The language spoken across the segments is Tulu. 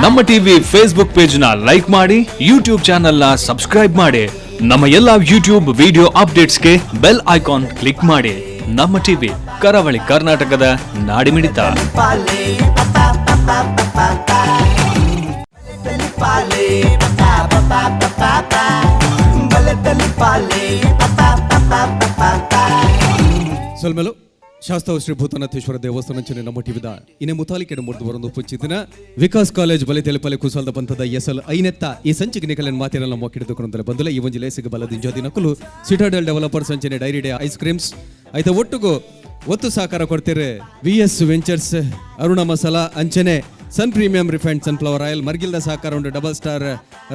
ನಮ್ಮ ಟಿವಿ ಫೇಸ್ಬುಕ್ ಪೇಜ್ ನ ಲೈಕ್ ಮಾಡಿ, ಯೂಟ್ಯೂಬ್ ಚಾನೆಲ್ ನ ಸಬ್ಸ್ಕ್ರೈಬ್ ಮಾಡಿ. ನಮ್ಮ ಎಲ್ಲಾ ಯೂಟ್ಯೂಬ್ ವಿಡಿಯೋ ಅಪ್ಡೇಟ್ಸ್ಗೆ ಬೆಲ್ ಐಕಾನ್ ಕ್ಲಿಕ್ ಮಾಡಿ. ನಮ್ಮ ಟಿವಿ, ಕರಾವಳಿ ಕರ್ನಾಟಕದ ನಾಡಿಮಿಡಿತ. ಸೊಲ್ಮೆಲು ಶಾಸ್ತಾವ್ ಶ್ರೀ ಭೂತನಾಥೇಶ್ವರ ದೇವಸ್ಥಾನ ನಮ್ಮ ಟಿವಿದ ಇನೆ ಮುತಾಲಿಕೆಡು ಮುರಿದು ಬರೊಂದು ಪುಂಚಿತಿನ ವಿಕಾಸ್ ಕಾಲೇಜ್ ಬಲೆ ತೆಲುಪಲೆ ಕುಸಾಲ್ದ ಪಂಥದ ಎಸಲ್ ಐನೆತ್ತ ಈ ಸಂಚಿಗೆ ನಿಕಲನ್ ಮಾತಿರಲ್ಲ ಮೊಕ್ಕಿಡಿದುಕೊಂಡರೆ ಬಂದಲೆ ಈ ಒಂಜಿ ಲೇಸಿಗೆ ಬಲದಿಂಜ ದಿನಕುಲು ಸಿಟಾಡೆಲ್ ಡೆವಲಪರ್ಸ್ ಅಂಚನೆ ಡೈರಿ ಡೇ ಐಸ್ ಕ್ರೀಮ್ಸ್ ಐತ ಒಟ್ಟುಗು ಒತ್ತು ಸಹಕಾರ ಕೊಡ್ತೀರಿ V S ventures, Aruna Masala ಅಂಚನೆ Sun Premium refined sunflower oil, ಮರ್ಗಿಲ್ದ ಸಹಕಾರ ಉಂಡು ಡಬಲ್ ಸ್ಟಾರ್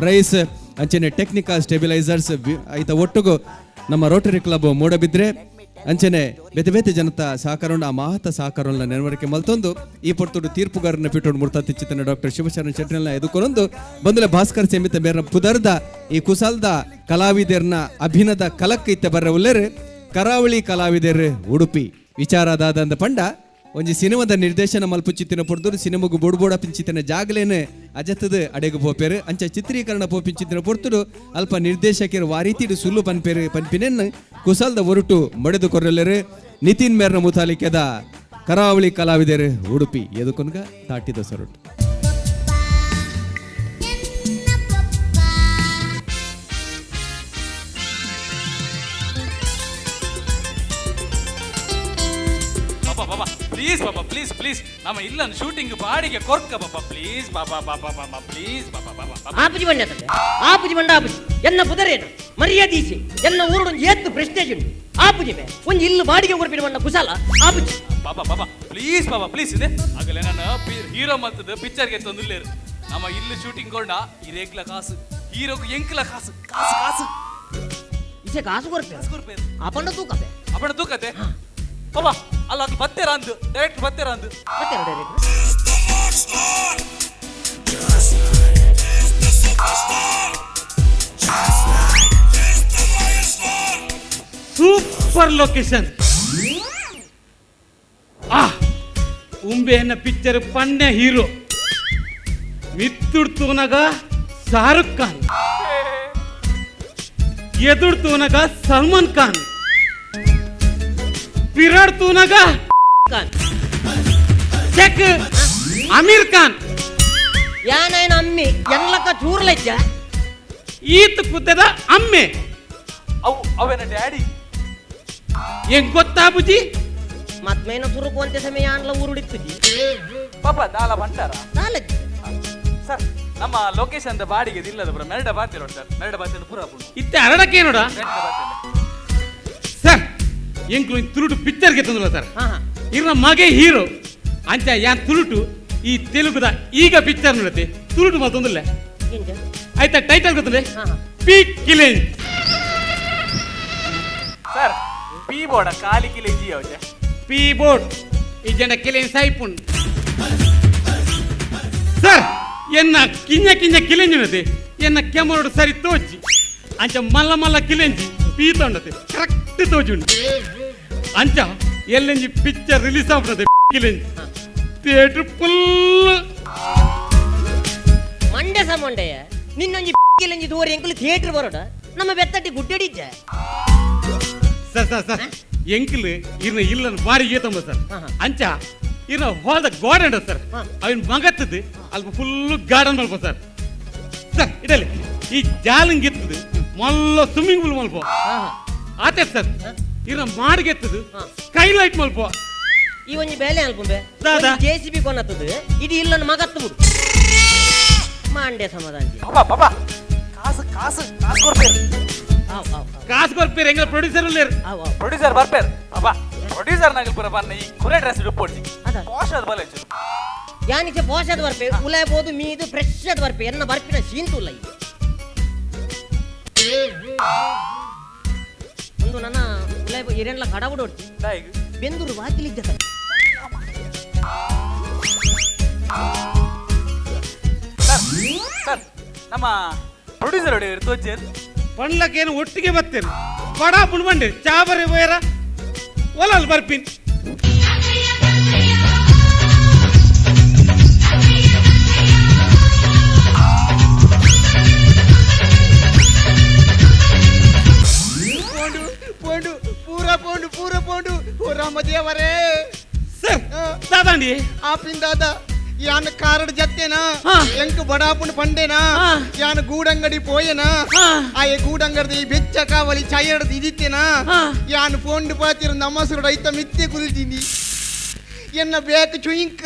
ರೈಸ್ ಅಂಚನೆ ಟೆಕ್ನಿಕಾ ಸ್ಟೆಬಿಲೈಸರ್ಸ್ ಐತ ಒಟ್ಟುಗು ನಮ್ಮ ರೋಟರಿ ಕ್ಲಬ್ ಮೂಡಬಿದ್ರೆ ಅಂಚನೆ ಬೇತೆ ಬೇತೆ ಜನತ ಸಹಕಾರವನ್ನು, ಆ ಮಹತ್ತ ಸಹಕಾರವನ್ನು ನೆನವರಿಕೆ ಮಲ್ತೊಂದು ಈ ಪೊರ್ತುಡು ತೀರ್ಪುಗಾರನ ಪಿಟ್ಟೋಡು ಮುರ್ತಾತಿಚ್ಚಿತನ ಡಾಕ್ಟರ್ ಶಿವಶರಣ ಶೆಟ್ಟಿನ ಎದುಕೊನೊಂದು ಬಂದಲೆ ಭಾಸ್ಕರ್ ಸೇಮಿತ ಮೇರ್ನ ಪುದರ್ದ ಈ ಕುಸಾಲ್ದ ಕಲಾವಿದರ್ನ ಅಭಿನದ ಕಲಕ್ ಇತ್ತೆ ಬರ್ರ ಉಲ್ಲೇರು ಕರಾವಳಿ ಕಲಾವಿದರ್ ಉಡುಪಿ. ವಿಚಾರದಾದಂದ ಪಂಡ ಒಂಜಿ ಸಿನಿಮಾದ ನಿರ್ದೇಶನ ಮಲ್ಪುಚಿತ್ತಿನ ಪೊರ್ತುಡು ಸಿನಿಮಾಗು ಬೋಡ್ ಬೋಡ ಪಿಂಚಿತ್ತಿನ ಜಾಗಲೇನೆ ಅಜತದ ಅಡೆಗು ಪೋಪೇರು. ಅಂಚ ಚಿತ್ರೀಕರಣ ಪೋಪಿಂಚಿತ್ತಿನ ಪೊರ್ತುಡು ಅಲ್ಪ ನಿರ್ದೇಶಕರು ವಾರೀತಿಡು ಸುಳ್ಳು ಪನ್ಪೇರು ಪನ್ಪಿನೆನ್ ಕುಸಲ್ದ ಒರಟು ಮಡೆದು ಕೊರಲೆರು ನಿತಿನ್ ಮೇರ್ನ ಮುತಾಲಿಕೆದ ಕರಾವಳಿ ಕಲಾವಿದರು ಉಡುಪಿ ಎದುಕೊನ್ಗ ತಾಟಿದ ಸೊರಟು. ಪಾಪ ಪಾಪ, ಪ್ಲೀಸ್ ಪಾಪ, ಪ್ಲೀಸ್ ಪ್ಲೀಸ್, ನಮ್ಮ ಇಲ್ಲ ಶೂಟಿಂಗ್ ಬಾಡಿಗೆ ಕೊರ್ಕ ಪಾಪ, ಪ್ಲೀಸ್ ಪಾಪ ಪಾಪ ಪಾಪ, ಪ್ಲೀಸ್ ಪಾಪ ಪಾಪ ಪಾಪ. ಆಪುಜಿ ಬಂಡ ತಂದೆ, ಆಪುಜಿ ಬಂಡ ಆಪುಜಿ. ಎನ್ನ ಪುದರೇನು ಮರ್ಯಾದೀಸಿ ಎನ್ನ ಊರುಡೊಂದು ಏತ್ತು ಪ್ರೆಸ್ಟೇಜ್ ಉಂಟು. ಆಪುಜಿ ಬೇ, ಒಂಜಿ ಇಲ್ಲು ಬಾಡಿಗೆ ಕೊರ್ಪಿನ ಬಂಡ ಕುಶಾಲ ಆಪುಜಿ. ಪಾಪ ಪಾಪ, ಪ್ಲೀಸ್ ಪಾಪ, ಪ್ಲೀಸ್ ಇದೆ ಆಗಲೇ ನಾನು ಹೀರೋ ಮಲ್ತದ ಪಿಕ್ಚರ್ಗೆ ತಂದಿಲ್ಲೇರು. ನಮ್ಮ ಇಲ್ಲಿ ಶೂಟಿಂಗ್ ಕೊಂಡ ಇರೇಕ್ಲ ಕಾಸು, ಹೀರೋಗ್ ಎಂಕ್ಲ ಕಾಸು ಕಾಸು ಕಾಸು. ಇಸೆ ಕಾಸು ಕೊರ್ಪೆ? ಕಾಸು ಕೊರ್ಪೇರು. ಆಪಂಡ ತೂಕಪೆ. ಅಪ್ಪಣ ತೂಕತೆ ಪಾಪ ಅಲ್ಲ, ಅದು ಬತ್ತೇರ ಅಂದು ಡೈರೆಕ್ಟ್ ಬತ್ತೇರ ಅಂದು. ಮತ್ತೆ ಡೈರೆಕ್ಟ್. Super location. ಆ ಉಂಬೆಯನ್ನ ಪಿಕ್ಚರ್ ಪನ್ನೆ ಹೀರೋ ಮಿತ್ತುಡ್ತೂನಗ ಶಾರುಖ್ ಖಾನ್, ಎದುಡ್ತೂನಗ ಸಲ್ಮಾನ್ ಖಾನ್, ಪಿರಾಡ್ತೂನಗ ಖಾನ್. ಚೆಕ್ ಅಮೀರ್ ಖಾನ್. ಯಾನಾಯನ ಅಮ್ಮಿ ಎನ್ಲಕ್ಕ ಚೂರ್ಲಜ್ಜ. ಈತ ಕುದ್ದದ ಅಮ್ಮೆ. ಅವು ಅವೇನ ಡ್ಯಾಡಿ. ಹೆಂಗ್ ಗೊತ್ತಾ ಬುಜಿ? ಮತ್ಮೇನ ಸುರುಕು ಅಂತೆ ಸಮಯ ಅನ್ಲ ಊರುಡಿತ್ತುಜಿ. ಪಾಪ ದಾಲ ಬಂಟಾರ. ದಾಲಜ್ಜಿ. ಸರ್, ನಮ್ಮ ಲೊಕೇಶನ್ ಬಾಡಿಗೆ ಇಲ್ಲದ ಬ್ರ ಮೆರಡ ಬಾತಿರೋ ಸರ್, ಮೆರಡ ಬಾತಿರೋ ಪೂರ ಪುಂಡು. ಇತ್ತೆ ಅರಡಕ್ಕೆ ನೋಡ. ಮೆರಡ ಬಾತಿಲ್ಲ. ಸರ್, ಎಂಕ್ಲು ತುಳುಟು ಪಿಕ್ಚರ್ಗೆ ತಂದಲ್ಲ ಸರ್. ಹಾ ಹಾ. ಇರ್ನ ಮಗೆ ಹೀರೋ ಅಂಚ ಯಾನ್ ತುಳುಟು ಈ ತೆಲುಗುದ ಈಗ ಪಿಕ್ಚರ್ ನೋಡತ್ತೆ ತುಳುಟು ಮತ್ತೊಂದಿಲ್ಲ. ಎಂಚ? ಆಯ್ತಾ, ಟೈಟಲ್ ಗೊತ್ತಲ್ಲ? ಹಾ, ಹಾ. ಪಿ ಕಿಲೆಂಜ್. ಸರ್, ಪಿ ಬೋರ್ಡ ಖಾಲಿ ಕಿಲೆ ಜಿ ಅವಜೆ. ಪಿ ಬೋರ್ಡ್ ಈ ಜನ ಕಿಲೆಂಜ್ ಸಾಯ್ಪುಂಡ್ ಸರ್. ಎನ್ನ ಕಿಂಜ ಕಿಂಜ ಕಿಲೆಂಜ್ ನೋಡತ್ತೆ ಎನ್ನ ಕೆಮರೋಡು ಸರಿ ತೋಚಿ ಅಂಚ ಮಲ್ಲ ಮಲ್ಲ ಕಿಲೆಂಜಿ ಪೀ ತೊಂಡತೆ ಕರೆಕ್ಟ್ ತೋಚುಂಡು. ಅಂಚ ಎಲ್ಲೆಂಜಿ ಪಿಕ್ಚರ್ ರಿಲೀಸ್ ಆಗ್ಬಿಡತ್ತೆ ಕಿಲೆಂಜಿ ಥಿಯೇಟರ್ ಫುಲ್. ಮಂಡೆ ಸಮಂಡೆಯ ನಿನ್ನೊಂಜಿ ಕಿಲಂಜಿ ದೂರ ಎಂಕುಲು ಥಿಯೇಟರ್ ಬರೋಡ ನಮ್ಮ ಬೆತ್ತಟ್ಟಿ ಗುಡ್ಡಡಿಜ್ಜ. ಸರ್ ಸರ್ ಸರ್, ಎಂಕಿಲ್ ಇರ್ನ ಇಲ್ಲ ಬಾರಿ ತಂಬ ಸರ್. ಹಾ, ಹಾ. ಅಂಚ ಇರ್ನ ಹೋದ ಗಾರ್ಡನ್ ಸರ್. ಹಾ. ಅವನ್ ಮಗತ್ತದು ಅಲ್ಪ ಫುಲ್ ಗಾರ್ಡನ್ ಮಲ್ಪ ಸರ್. ಸರ್, ಇಡಲಿ ಈ ಜಾಲಂಗ್ ಎತ್ತದು ಮಲ್ಲ ಸ್ವಿಮ್ಮಿಂಗ್ ಪೂಲ್ ಮಲ್ಪ. ಹಾ ಹಾ. ಆತೆ ಸರ್, ಇರ್ನ ಮಾಡಿಗೆತ್ತದು ಹಾ. Sky light ಮಲ್ಪ. ಈ ಒಂಜಿ ಬೇಲೆ ಅಲ್ಪುಂಬೆ. ದಾದಾ? ಜೆ ಸಿ ಬಿ ಕೊನತ್ತದು ಇದು ಇಲ್ಲ ಮಗತ್ತು ಬಿಡು ಮಾಂಡೆ ಸಮಾಧಾನ. ಪಾಪ ಪಾಪ, ಕಾಸು ಕಾಸು ಕಾಸು ಕೊರ್ಪೇರು. ಆವ್ ಆವ್ ಆವ್. ಕಾಸು ಕೊರ್ಪೇರು, ಎಂಗ್ಲ ಪ್ರೊಡ್ಯೂಸರ್ ಉಲ್ಲೇರು. ಆವ್ ಆವ್. ಪ್ರೊಡ್ಯೂಸರ್ ಬರ್ಪೇರು ಪಾಪ. ಪ್ರೊಡ್ಯೂಸರ್ ನಾಗಲ್ ಪೂರ ಬನ್ನ ಈ ಕುರೆ ಡ್ರೆಸ್ ಉಪ್ಪೊಡ್ಜಿ. ಅದ. ಪೋಷ್ ಅದು ಬಲೆ ಚೂರು. ಯಾನಿಚೆ ಪೋಷದ ಬರ್ಪೆ ಉಲಾಯ್ ಬೋದು ಮೀದು ಫ್ರೆಶ್ ಅದ ಬರ್ಪೆ ಎನ್ನ ಬರ್ಪಿನ ಸೀಂತುಲ್ಲ ಈ ಒಂದು ನನ್ನ ಉಲಾಯ್ ಇರೆನ್ಲ ಕಡಬುಡೋಡ್ತಿ. ದಾಯಿಗ್? ಬೆಂದೂರು ವಾಕಿಲಿದ್ದ. ಸರ್ ಸರ್, ನಮ್ಮ ಪ್ರೊಡ್ಯೂಸರ್ ಹೊಡೆಯರು ತೋಜೇರು. ಪಣ್ಲಕ್ಕೇನು ಒಟ್ಟಿಗೆ ಬರ್ತೇನೆ ಬಡ ಪುಣ್ ಬಂಡೆ ಚಾಬರಿ ಬೋಯರ ಒಲಲ್ ಬರ್ಪಿನ್. ದಾದಾಂಡಿ ಆಪಿಂದಾದ ಯಾನ ಕಾರಡ್ ಜತ್ತೇನಾ ಎಂಕ್ ಬಡಾಪುನ ಪಂಡೇನಾ ಯಾನ ಗೂಡಂಗಡಿ ಪೋಯೆನಾ ಆಯೆ ಗೂಡಂಗಡ್ದ ಈ ಬೆಚ್ಚ ಕಾವಲಿ ಚಾಯರ್ದ ಇದಿತ್ತೇನಾ ಯಾನ ಫೋನ್ ಪಾತಿರ ನಮ್ಮಸುರುಡ ಐತ ಮಿತ್ತೆ ಕುಲ್ತೀನಿ ಎನ್ನ ಬ್ಯಾಕ್ ಚುಯಿಂಕ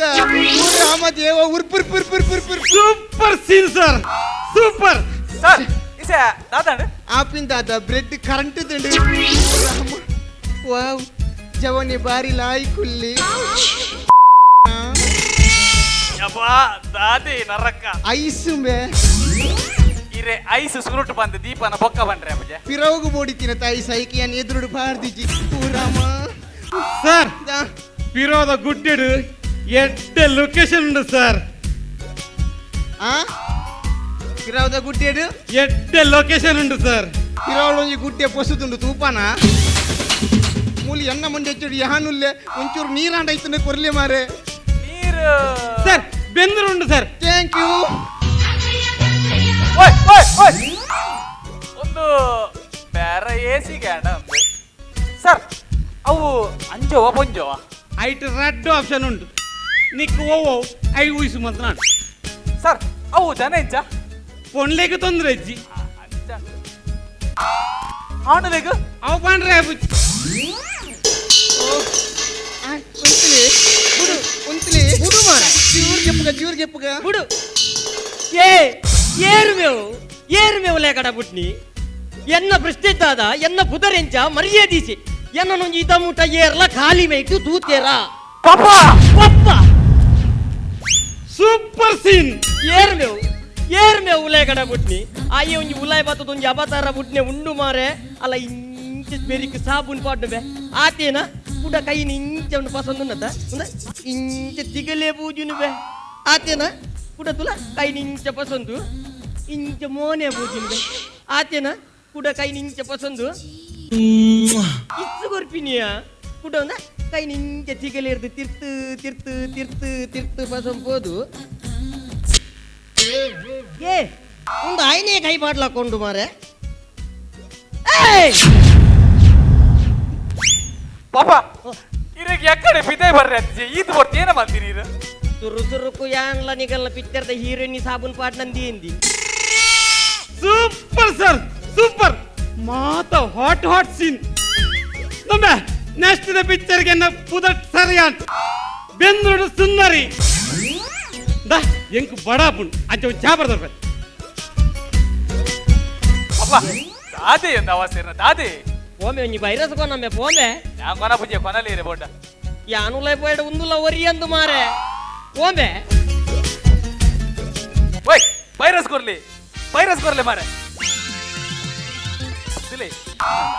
ರಾಮ ದೇವ ಉರ್ಪುರ್ ಪುರ್ ಪುರ್ ಪುರ್ ಪುರ್ super scene sir super sir ಇಸೆ ದಾದಾಂಡ್ ಆಪಿಂದಾದ ಬ್ರೆಡ್ ಕರೆಂಟ್ ದಿಂಡು ರಾಮ ವಾವ್ ಜವನಿ ಬಾರಿ ಲಾಯ್ ಕುಲ್ಲಿ ಯಬ್ಬಾ ದಾದೆ ನರಕ ಐಸುಂಬೆ ಇರೆ ಐಸ್ ಸುರುಟು ಬಂದು ದೀಪನ ಬೊಕ್ಕ ಬಂಡ್ರೆ ಅಪ್ಪಜೆ ಪಿರವುಗು ಬೋಡಿತಿನ ತಾಯಿ ಸೈಕಿಯನ್ ಎದುರುಡು ಪಾರ್ದಿಜಿ ರಾಮ ಸರ್ ಪಿರೋದ ಗುಡ್ಡೆಡು ಎಡ್ಡೆ ಲೊಕೇಶನ್ ಉಂಡು ಸರ್ ಆ ಪಿರವದ ಗುಡ್ಡೆಡು ಎಡ್ಡೆ ಲೊಕೇಶನ್ ಉಂಡು ಸರ್ ಪಿರವಳೊಂಜಿ ಗುಡ್ಡೆ ಪೊಸುದುಂಡು ತೂಪಾನ ಮೂಲಿ ಎಣ್ಣ ಮುಂಡೆ ಹೆಚ್ಚುಡು ಯಾನುಲ್ಲೆ ಒಂಚೂರು ನೀರಾಂಡ ಐತನೆ ಕೊರ್ಲೆ ಮಾರೆ ನೀರು ಸರ್ ಬೆಂದರು ಉಂಡು ಸರ್ thank you ಓಯ್ ಓಯ್ ಓಯ್ ಒಂದು ಬೇರೆ ಎ ಸಿ ಗ್ಯಾಂಡ ಅಂದು ಸರ್ ಅವು ಅಂಜೋವ ಪೊಂಜೋವ ಐಟ್ ರೆಡ್ ಆಪ್ಷನ್ ಉಂಟು ನಿಕ್ ಓ I ಊಹಿಸು ಮಾತ್ರ ಸರ್ ಅವು ಜನ ಎಂಚ ಪೊಣ್ಲೇಗೆ ತೊಂದರೆ ಅಜ್ಜಿ ಅಂಚ ಆಣುಲೆಗ್ ಅವು ಪಂಡ್ರೆ ಉಂತ್ಲಿ ಬುಡು ಉಂತ್ಲಿ ಬುಡು ಮಾರ್ರೆ. ಜೂರ್ ಗೆಪ್ಪುಗ ಜೂರ್ ಗೆಪ್ಪುಗ ಬುಡು ಏ ಏರು ಮೇವು ಏರು ಮೇವು ಲೇಕಡ ಬುಟ್ನಿ ಎನ್ನ ಪ್ರಶ್ನೆ ದಾದ ಎನ್ನ ಪುದರೆಂಚ ಮರ್ಯಾದೀಸಿ ಎನ್ನ ನೊಂಜಿ ಇದ ಮುಟ ಏರ್ಲ ಖಾಲಿ ಮೈಟು ತೂತೇರಾ ಪಾಪ ಪಪ್ಪ ಸೂಪರ್ ಸೀನ್ ಏರ್ ಮೇವು ಏರ್ ಮೇವು ಉಲಾಯ್ ಕಡ ಬುಟ್ನಿ ಆಯೆ ಒಂಜಿ ಉಲಾಯ್ ಬಾತದ ಒಂಜಿ ಅಬತಾರ ಬುಟ್ನೆ ಉಂಡು ಮಾರೆ ಅಲ್ಲ ಇಂಚ ಬೆರಿಕ್ ಸಾಬೂನ್ ಪಾಡ್ನು ಬೆ ಆತೇನ ಪುಡ ಕೈನ ಇಂಚ ಉಂಡು ಪಸಂದುನ್ನತ ಉಂದ ಇಂಚ ತಿಗಲೆ ಪೂಜುನು ಬೆ ಆತೇನ ಪುಡ ತುಲ ಕೈನ ಇಂಚ ಪಸಂದು ಇಂಚ ಮೋನೆ ಪೂಜುನು ಬೆ ಆತೇನ ಪುಡ ಕೈನ ಇಂಚ ಪಸಂದು ಇಚ್ಚು ಕೊರ್ಪಿನಿಯ ಪುಡ ಉಂದ ಕೈನ ಇಂಚ ತಿಗಲೆ ಇರ್ದು ತಿರ್ತು ತಿರ್ತು ತಿರ್ತು ತಿರ್ತು ಪಸಂದು ಪೋದು ಏ ಒಂದು ಆಯ್ನೇ ಕೈ ಬಾಟ್ಲಾಕೊಂಡು ಮಾರೆ ಏಯ್ ಪಾಪ ಇರಗ್ ಎಕ್ಕಡೆ ಪಿದೆ ಬರ್ರೆ ಅಜ್ಜಿ ಈತ್ ಬರ್ತಿ ಏನ ಮಾಡ್ತೀನಿ ನೀರು ಸುರು ಸುರುಕು ಯಾನ್ಲ ನಿಗಲ್ಲ ಪಿಕ್ಚರ್ದ ಹೀರೋಯಿನ್ ಸಾಬೂನ್ ಪಾಟ್ ನಂದಿ ಇಂದಿ ಸೂಪರ್ ಸರ್ ಸೂಪರ್ ಮಾತ ಹಾಟ್ ಹಾಟ್ ಸೀನ್ ನಮ್ಮ ನೆಕ್ಸ್ಟ್ the ಪಿಕ್ಚರ್ಗೆ ಪುದಟ್ ಸರಿಯಾನ್ ಬೆಂದ್ರುಡು ಸುಂದರಿ ದಾ ಎಂಕ್ ಬಡಾಪುಣ್ ಅಂಚ ಒಂಜಿ ಚಾಪರ್ ದೊರ್ಪೆ ಪಾಪ ದಾದೆ ಒಂದು ಅವಸ್ಥೆ ದಾದೆ ಪೋಮೆ ಒಂಜಿ ವೈರಸ್ ಕೊನಮ್ಮೆ ಪೋಮೆ ഞാൻ ಕೊನ ಪೂಜೆ ಕೊನಲೇರೆ ಬೋಟ ಯಾನುಲ ಪೋಯಡ ಉಂದುಲ ಒರಿ ಅಂದು ಮಾರೆ ಪೋಮೆ ಓಯ್ ವೈರಸ್ ಕೊರ್ಲಿ ವೈರಸ್ ಕೊರ್ಲಿ ಮಾರೆ ಇಲ್ಲೇ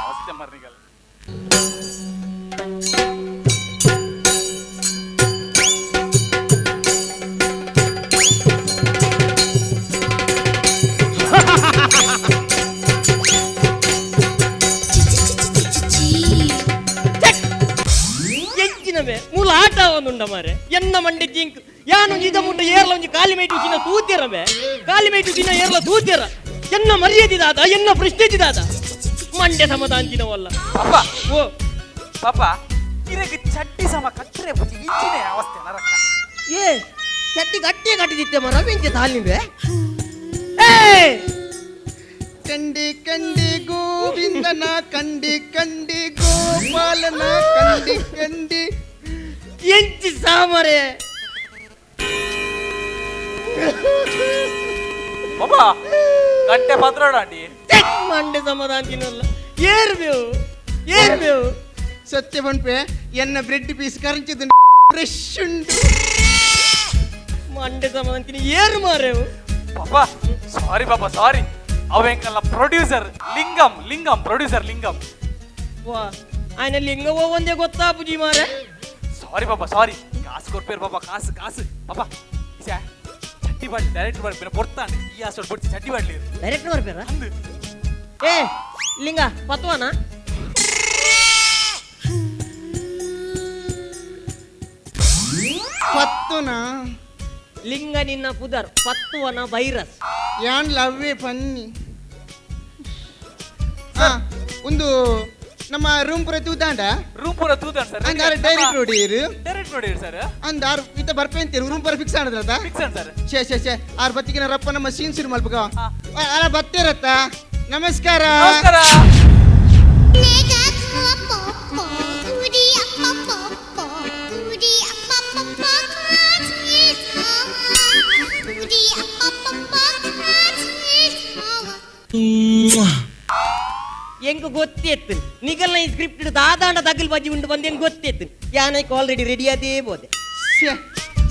ಅವಸ್ಥೆ ಮಾರ್ನಿಗಲ್ಲ ಎಂಚಿನಮೆ ಮೂಲ ಆಟ ಒಂದುಂಡ ಮಾರೆ ಎನ್ನ ಮಂಡೆ ಜಿಂಕ್ ಯಾನು ಇದ ಮುಟ್ಟ ಏರ್ಲ ಒಂಜಿ ಕಾಲಿ ಮೈಟು ಚಿನ್ನ ತೂತಿರಮೆ ಕಾಲಿ ಮೈಟು ಚಿನ್ನ ಏರ್ಲ ತೂತಿರ ಎನ್ನ ಮರ್ಯಾದಿದಾದ ಎನ್ನ ಪ್ರೆಸ್ಟೇಜಿದಾದ ಮಂಡೆ ಸಮಾಧಾನ ಪಾಪ ಓ ಪಾಪ ಇರಗ್ ಚಟ್ಟಿ ಸಮ ಕಟ್ಟರೆ ಪೂಜೆ ಇಂಚಿನೇ ಅವಸ್ಥೆ ನರಕ ಏ ಚಟ್ಟಿ ಗಟ್ಟಿ ಕಟ್ಟಿದಿತ್ತೆ ಮರ ವೆಂಚೆ ತಾಲಿಂಬೆ ಏ ಕಂಡಿ ಕಂಡಿ ಗೋವಿಂದನ ಕಂಡಿ ಕಂಡಿ ಗೋಪಾಲನ ಕಂಡಿ ಕಂಡಿ ಎಂಚಿ ಸಾಮರೆ ಪಾಪ ಗಂಟೆ ಪತ್ರೋಡಾಂಡಿ ಮಂಡೆ ಸಮಾಧಾನ ತಿನ್ನಲ್ಲ ಏರ್ ಬೇವು ಏರ್ ಬೇವು ಸತ್ಯ ಪನ್ಪೆ ಎನ್ನ ಬ್ರೆಡ್ ಪೀಸ್ ಕರಂಚಿದ ಫ್ರೆಶ್ ಉಂಟು ಮಂಡೆ ಸಮಾಧಾನ ತಿನ್ನ ಏರು ಮಾರೇವು ಪಾಪ ಸಾರಿ ಪಾಪ ಸಾರಿ ಅವೆಂಕಲ್ಲ ಪ್ರೊಡ್ಯೂಸರ್ ಲಿಂಗಂ ಲಿಂಗಂ ಪ್ರೊಡ್ಯೂಸರ್ ಲಿಂಗಂ ವಾ ఆయన ಲಿಂಗ ಒಂದೇ ಗೊತ್ತಾ ಪೂಜಿ ಮಾರೆ ಸಾರಿ ಪಾಪ ಸಾರಿ ಕಾಸು ಕೊರ್ಪೇರು ಪಾಪ ಕಾಸು ಕಾಸು ಪಾಪ ಇಸಾ ಚಟ್ಟಿ ಬಾಡ್ಲಿ ಡೈರೆಕ್ಟ್ ಬಾಡ್ಲಿ ಪಿನ ಪೊರ್ತಾಂಡೆ ಈ ಆಸೋಡ್ ಪೊರ್ತಿ ಚಟ್ಟಿ ಬಾಡ್ಲಿ ಡೈರೆಕ್ಟ್ ಬರ್ಪೇರ ಅಂದು ಏ ಲಿಂಗ ಪತ್ವಾನ ಪತ್ತುನ ಲಿಂಗ ನಿನ್ನ ಪುದರ್ ಪತ್ತುವನ ವೈರಸ್ ಯಾನ್ ಲವ್ವೇ ಪನ್ನಿ ಒಂದು ನಮ್ಮ ರೂಮ್ ಪೂರ ತೂದಾಂಡ ರೂಮ್ ಪೂರ ತೂದಾಂಡ ಸರ್. ಅಂದಾರ ಡೈರೆಕ್ಟ್ ರೋಡ್ ಇರು. ಡೈರೆಕ್ಟ್ ರೋಡ್ ಇರು ಸರ್. ಅಂದಾರ ಇತ್ತ ಬರ್ಪೇಂತೀರು ರೂಮ್ ಪೂರ ಫಿಕ್ಸ್ ಆನದಲ್ಲ? ಫಿಕ್ಸ್ ಆನ್ ಸರ್. ಶೇ ಶೇ ಶೇ ಆರ್ ಬತ್ತಿಗಿನ ರಪ್ಪ ನಮ್ಮ ಸೀನ್ ಶುರು ಮಲ್ಪಕ. ಅಲ್ಲ ಬತ್ತಿರತ್ತ. ನಮಸ್ಕಾರ. ನಮಸ್ಕಾರ. ಎಂಕ್ ಗೊತ್ತಿತ್ತು ನಿಗಲ್ನ ಈ ಸ್ಕ್ರಿಪ್ಟ್ ದಾದಾಂಡ ತಗಲ್ ಬಾಜಿ ಉಂಡು ಬಂದು ಎಂಕ್ ಗೊತ್ತಿತ್ತು ಯಾನೈಕ್ ಆಲ್ರೆಡಿ ರೆಡಿ ಅದೇ ಬೋದೆ.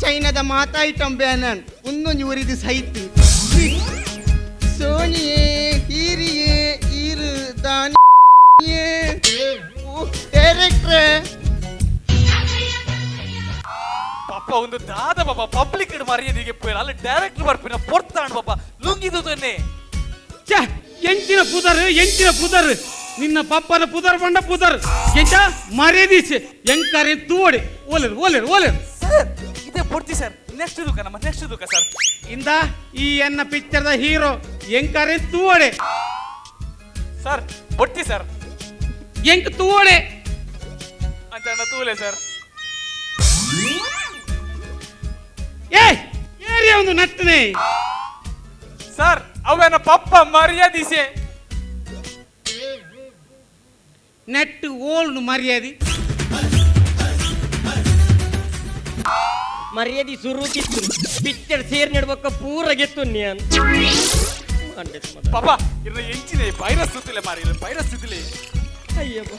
ಚೈನಾದ ಮಾತಾ ಐಟಮ್ ಬ್ಯಾನನ್ ಒಂದೊಂದು ಊರಿದು ಸಹಿತ ಸೋನಿಯೇ ಹೀರಿಯೇ ಈರು ದಾನಿಯೇ ಡೈರೆಕ್ಟ್ರೇ. ಪಾಪ ಒಂದು ದಾದ ಪಾಪ ಪಬ್ಲಿಕ್ ಮರ್ಯಾದೆಗೆ ಪೋಯಿರ ಅಲ್ಲಿ ಡೈರೆಕ್ಟರ್ ಬರ್ಪಿನ ಪೊರ್ತಾಂಡ್ ಪಾಪ ಲುಂಗಿದು ತನ್ನೆ. ಛೆ, ಎಂಚಿನ ಪುದರ್ ಎಂಚಿನ ಪುದರ್ ನಿನ್ನ ಪಪ್ಪನ ಪುದರ್ ಬಂಡ ಪುದರ್ ಎಂಚ ಮರ್ಯಾದೀಸೆ ಎಂಕಾರೆ ತೂವಡೆ ಓಲೇರು ಓಲೇರು ಓಲೇರು. ಸರ್ ಇದೇ ಪೊರ್ತಿ ಸರ್ ನೆಕ್ಸ್ಟ್ ದುಕ ನಮ್ಮ ನೆಕ್ಸ್ಟ್ ದುಕ ಸರ್. ಇಂದ ಈ ಎನ್ನ ಪಿಕ್ಚರ್ದ ಹೀರೋ ಎಂಕಾರೆ ತೂವಡೆ. ಸರ್ ಪೊರ್ತಿ ಸರ್. ಎಂಕ್ ತೂವಡೆ ಅಂತ ಅಣ್ಣ ತೂಲೆ ಸರ್. ಏ ಏರಿಯ ಒಂದು ನಟ್ಟನೆ. ಸರ್ ಅವನ ಪಪ್ಪ ಮರ್ಯಾದಿಸೆ. ನೆಟ್ ಓಲ್ಡ್ ಮರ್ಯಾದೆ. ಮರ್ಯಾದೆ ಸುರುಕಿತ್ತು ಪಿಕ್ಚರ್ ಸೇರ್ ನೆಡ್ಬೇಕ ಪೂರ ಗೆತ್ತು ನಾನು. ಪಾಪ ಇರ್ನ ಎಂಚಿನೆ ವೈರಸ್ ಸುತ್ತಿಲೆ ಮಾರಿ ವೈರಸ್ ಸುತ್ತಿಲೆ. ಅಯ್ಯಪ್ಪ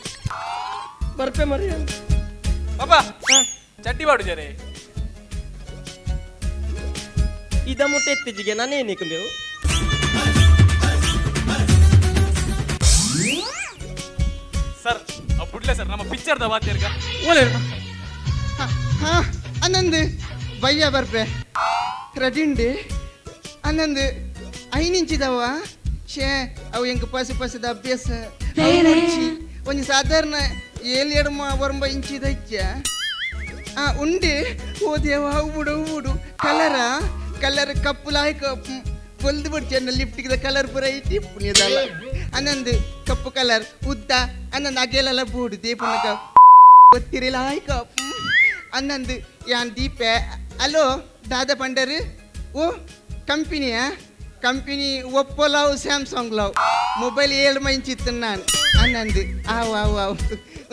ಬರ್ಪೆ ಮರ್ಯಾದೆ. ಪಾಪ ಚಡ್ಡಿ ಬಾಡು ಜರೆ. ಇದ ಮುಟ್ಟೆ ಎತ್ತಿಜಿಗೆ ನಾನೇನಿಕ್ ಬೇವು. ಸರ್ ಬುಡ್ಲೆ ಸರ್ ನಮ್ಮ ಪಿಕ್ಚರ್ದ ವಾದ್ಯರ್ಗ. ಓಲೇರು. ಹಾ ಅನಂದ್ ಬಯ್ಯ ಬರ್ಪೆ ರಜಿಂಡಿ ಅನಂದ್ ಐನಿಂಚಿದವ ಶೇ ಅವು ಎಂಕ್ ಪಸ ಪಸದ ಅಭ್ಯಾಸ ಒಂಜಿ ಸಾಧಾರಣ ಏಳು ಎಡಮ ಒರಂಬ ಇಂಚಿದ ಇಚ್ಚ ಆ ಉಂಡೆ ಓ ದೇವ ಹೂವುಡು ಹೂವುಡು ಕಲರ ಕಲರ್ ಕಪ್ಪು ಲಾಯ್ಕ ಪೊಲ್ದು ಬಿಡ್ಚೆ ಲಿಫ್ಟಿಗೆ ಕಲರ್ ಪೂರ ಇಟ್ಟಿ ಪುಣ್ಯದಲ್ಲ ಅನಂದ್ ಕಪ್ಪು ಕಲರ್ ಉದ್ದ ಅನಂದ್ ಅಗೆಲೆಲ್ಲ ಬೂಡು ದೇಪುನಕ ಗೊತ್ತಿರಲಿಲ್ಲ ಆಯ್ಕ ಅನ್ನಂದು ಯಾನ್ ದೀಪೆ. ಅಲೋ ದಾದಾ ಪಂಡರು ಓ ಕಂಪನಿಯಾ company Oppo love Samsung love mobile 7 ಇಂಚಿತ್ತು ನಾನು ಅನ್ನಂದು ಆವು ಆವು ಆವು